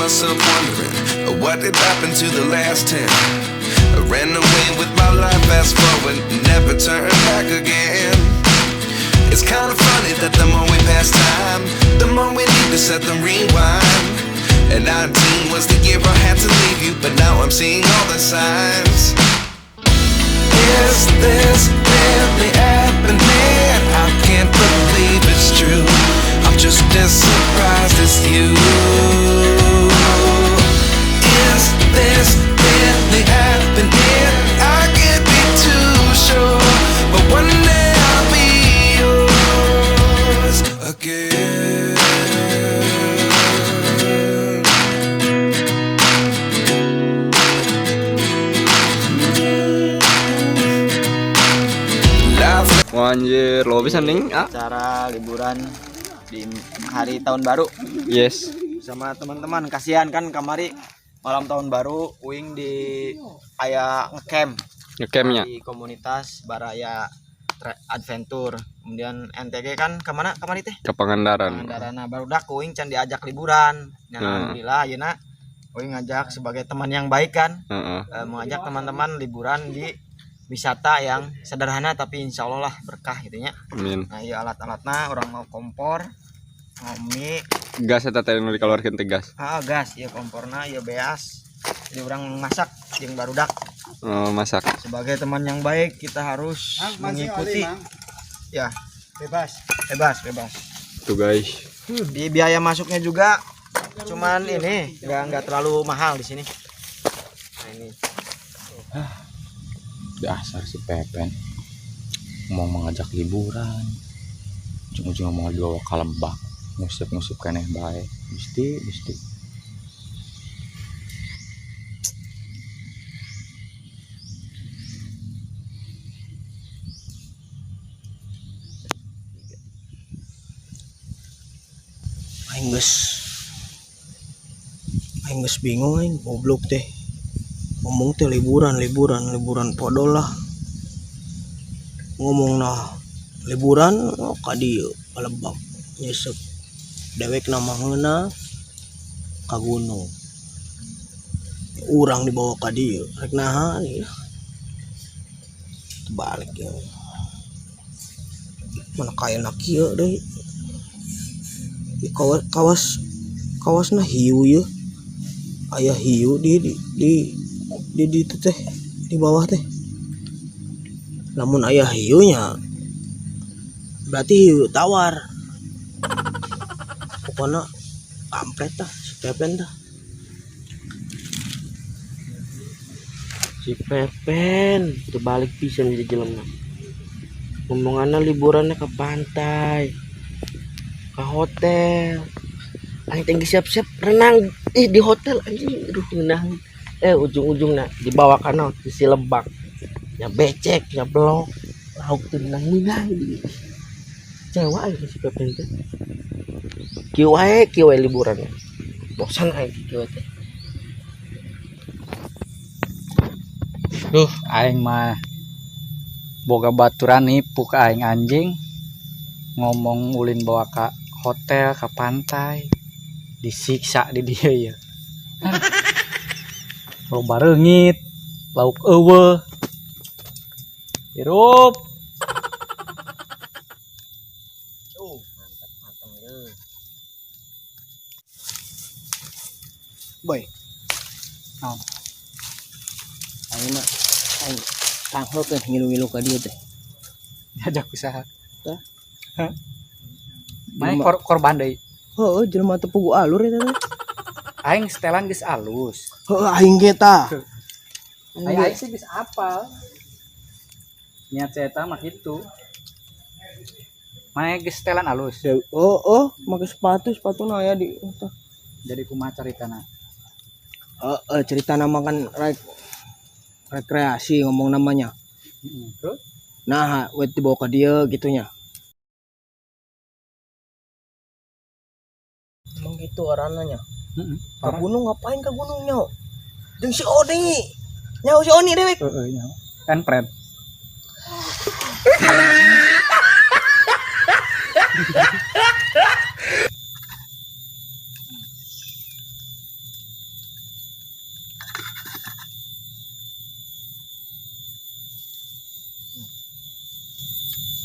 Myself wondering what did happen to the last 10. I ran away with my life, fast forward, never turn back again. It's kind of funny that the more we pass time, the more we need to set the rewind. And 19 was the year I had to leave you, but now I'm seeing all the signs. Is this really happening? I can't believe it's true. I'm just as surprised as you. Is this really happening? I can't be too sure, but one day I'll be yours again. Anjir, lo bisa ning ah. Acara liburan di hari tahun baru. Yes. Sama teman-teman, kasihan kan kamari malam tahun baru uing di aya ngecamp. Ngecampnya di komunitas Baraya Adventure. Kemudian NTG kan kemana kamari teh? Ke Pangandaran. Pangandaran. Nah, barudak uing can diajak liburan. Nah, alhamdulillah ayeuna uing ngajak sebagai teman yang baik kan. Mengajak teman-teman liburan di wisata yang sederhana tapi insya Allah lah berkah gitu nya. Amin. Nah, iya alat-alatna orang mau kompor, mau mie. Gas eta teh nu dikeluarkeun teh gas. Ah, gas, iya komporna, iya beas. Jadi orang masak jeung barudak. Oh, masak. Sebagai teman yang baik kita harus mengikuti. Ya, bebas. Bebas, bebas. Tuh guys. Di biaya masuknya juga cuman ini nggak terlalu mahal di sini. Nah, ini. Hah. Dasar si Pepen mau mengajak liburan, ujung-ujungnya mau dibawa ke lembak, ngusip-ngusip keneh bae. Gusti, gusti. Aing geus bingung aing goblok teh. Ngomong teh liburan, liburan, liburan podol lah. Ngomong nah liburan oh, ka dieu ka lebak nyesep dewek nama heuna ka gunung. Urang dibawa ka dieu rek naha ieu. Balik ya. Mana kaena kieu deui. Di kawasna hiu ieu. Aya hiu di itu teh, di bawah teh. Lamun aya hiunya berarti hiu tawar. Pokoknya kampret tah si Pepen tah. Si Pepen terbalik pisan jadi jelema. Ngomonganna liburannya ke pantai, ke hotel. Aing teh geus siap-siap renang ih di hotel anjing, aduh ngeunah. Ujung-ujungna dibawa ka naon? Di si lebak. Nya becek, nya blok. Lauk teu menang-menang. Kecewa aing si Pepen teh. Kieu wae, kieu wae liburannya. Bosan aing kieu teh. Duh, aing mah boga baturan nipu ka aing anjing. Ngomong ulin bawa ka hotel, ka pantai. Disiksa di dia ya. Loba reungit, lauk eueuh. Hirup. Mantap, mantap, ya. Boy. Naon? Aing mah aing tanghlok teh ngilu-ngilu ka dieu teh. Diajak usaha. Tah. Hah? Mana Jelema. Korban deui? Heeh, jelema teu pugu alur eta teh. Aing setelan geus alus. Heeh, aing ge tah. Aing aing sih geus apal. Niat saya eta mah kitu. Mana geus setelan alus? Dewi, oh, oh, make sepatu, sepatuna aya di eta. Jadi kumaha caritana? Heeh, ceritana mah kan rekreasi ngomong namanya. Heeh, terus? Nah, wet dibawa ke dia gitunya. Emang gitu arananya. Heeh. Ke gunung ngapain ke gunung nyaho? Jeung si Oni. Nyaho si Oni dewek. Heeh, nyaho. Kan pren.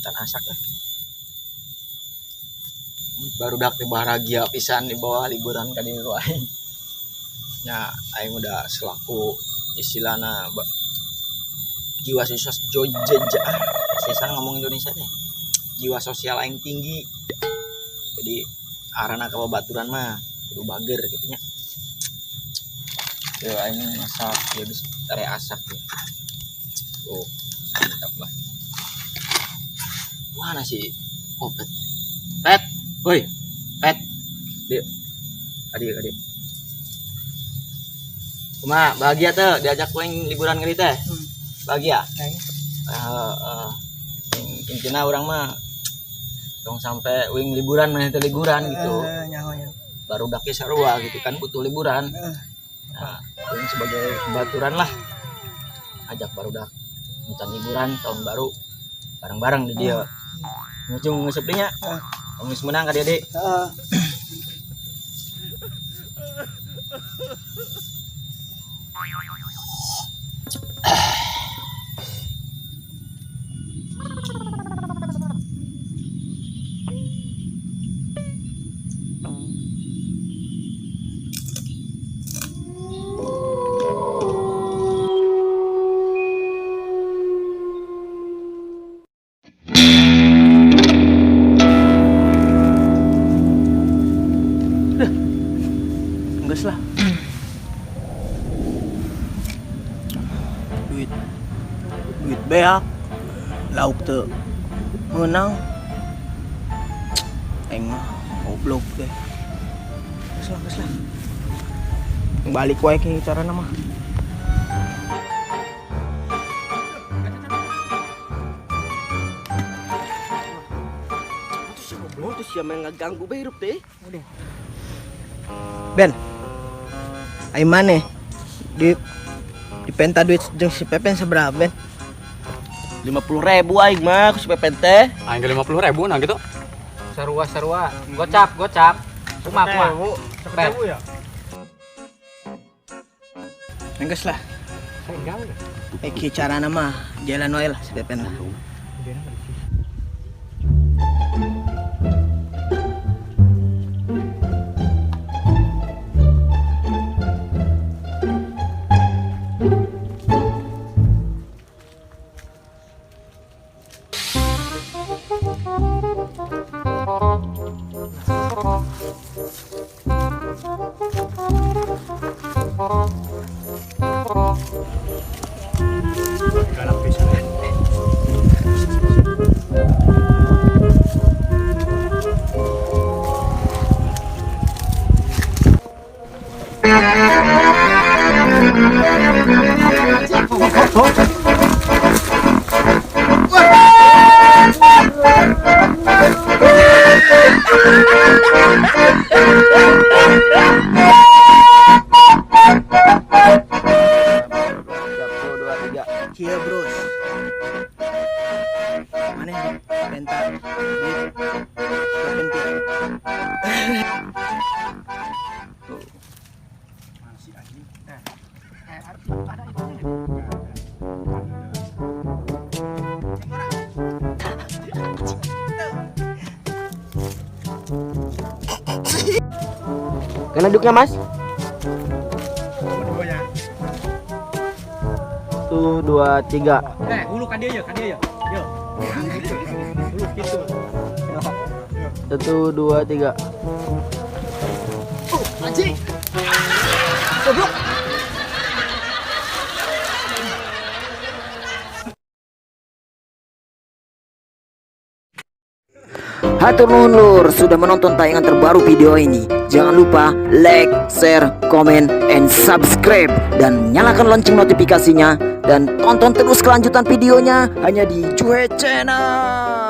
Can asak lah. Barudak teh bahagia pisan dibawa liburan ka dieu ku aing. Nya aing udah selaku istilahna jiwa sosial jojeja. Saya ngomong Indonesia teh. Jiwa sosial aing tinggi. Jadi arana ka babaturan mah kudu bager gitu nya. Yo aing masak ya geus tare asak ya. Oh, mantap lah. Mana sih Opet? Pet, woi, Pet. Dia. Adik, adik. Kumaha, bahagia tuh diajak ku aing liburan kali teh? Bahagia? Intina urang mah tong sampai uing liburan maneh teh liburan gitu. Nyaho nya. Baru ge sarua gitu kan butuh liburan. Nah, uing sebagai baturan lah ajak barudak encan liburan tahun baru bareng-bareng di dia. Ngujung nguseup nya. Geus meunang ka dia deui. Heeh. Geus lah. Duit. Duit beak. Lauk teu meunang. Aing mah goblok deh. Geus lah, geus lah. Balik wae ke carana mah. Goblok tuh siapa yang ngeganggu bae hirup teh? Ben. Ai maneh di dipenta duit jeung si Pepen seberapa, Ben? 50.000 aing mah ku si Pepen teh. Aing ge 50.000 nah gitu. Sarua sarua. Gocap, gocap. Kumaha kumaha. Pet. Ya? Enggeus lah. Kieu carana mah jalan wae lah si Pepen lah. Galak pisan. Satu, dua, tiga. Kieu, Bros. Maneh dipenta duit si Pepen pira? Kena duduknya, Mas. 1, 2, 3. Hulu ka dieu ya, ka dieu ya. Yo. Hulu kitu. 1, 2, 3. Anjing. Goblok. Hatur nuhun lur sudah menonton tayangan terbaru video ini. Jangan lupa like, share, comment, and subscribe. Dan nyalakan lonceng notifikasinya. Dan tonton terus kelanjutan videonya hanya di Juhe Channel.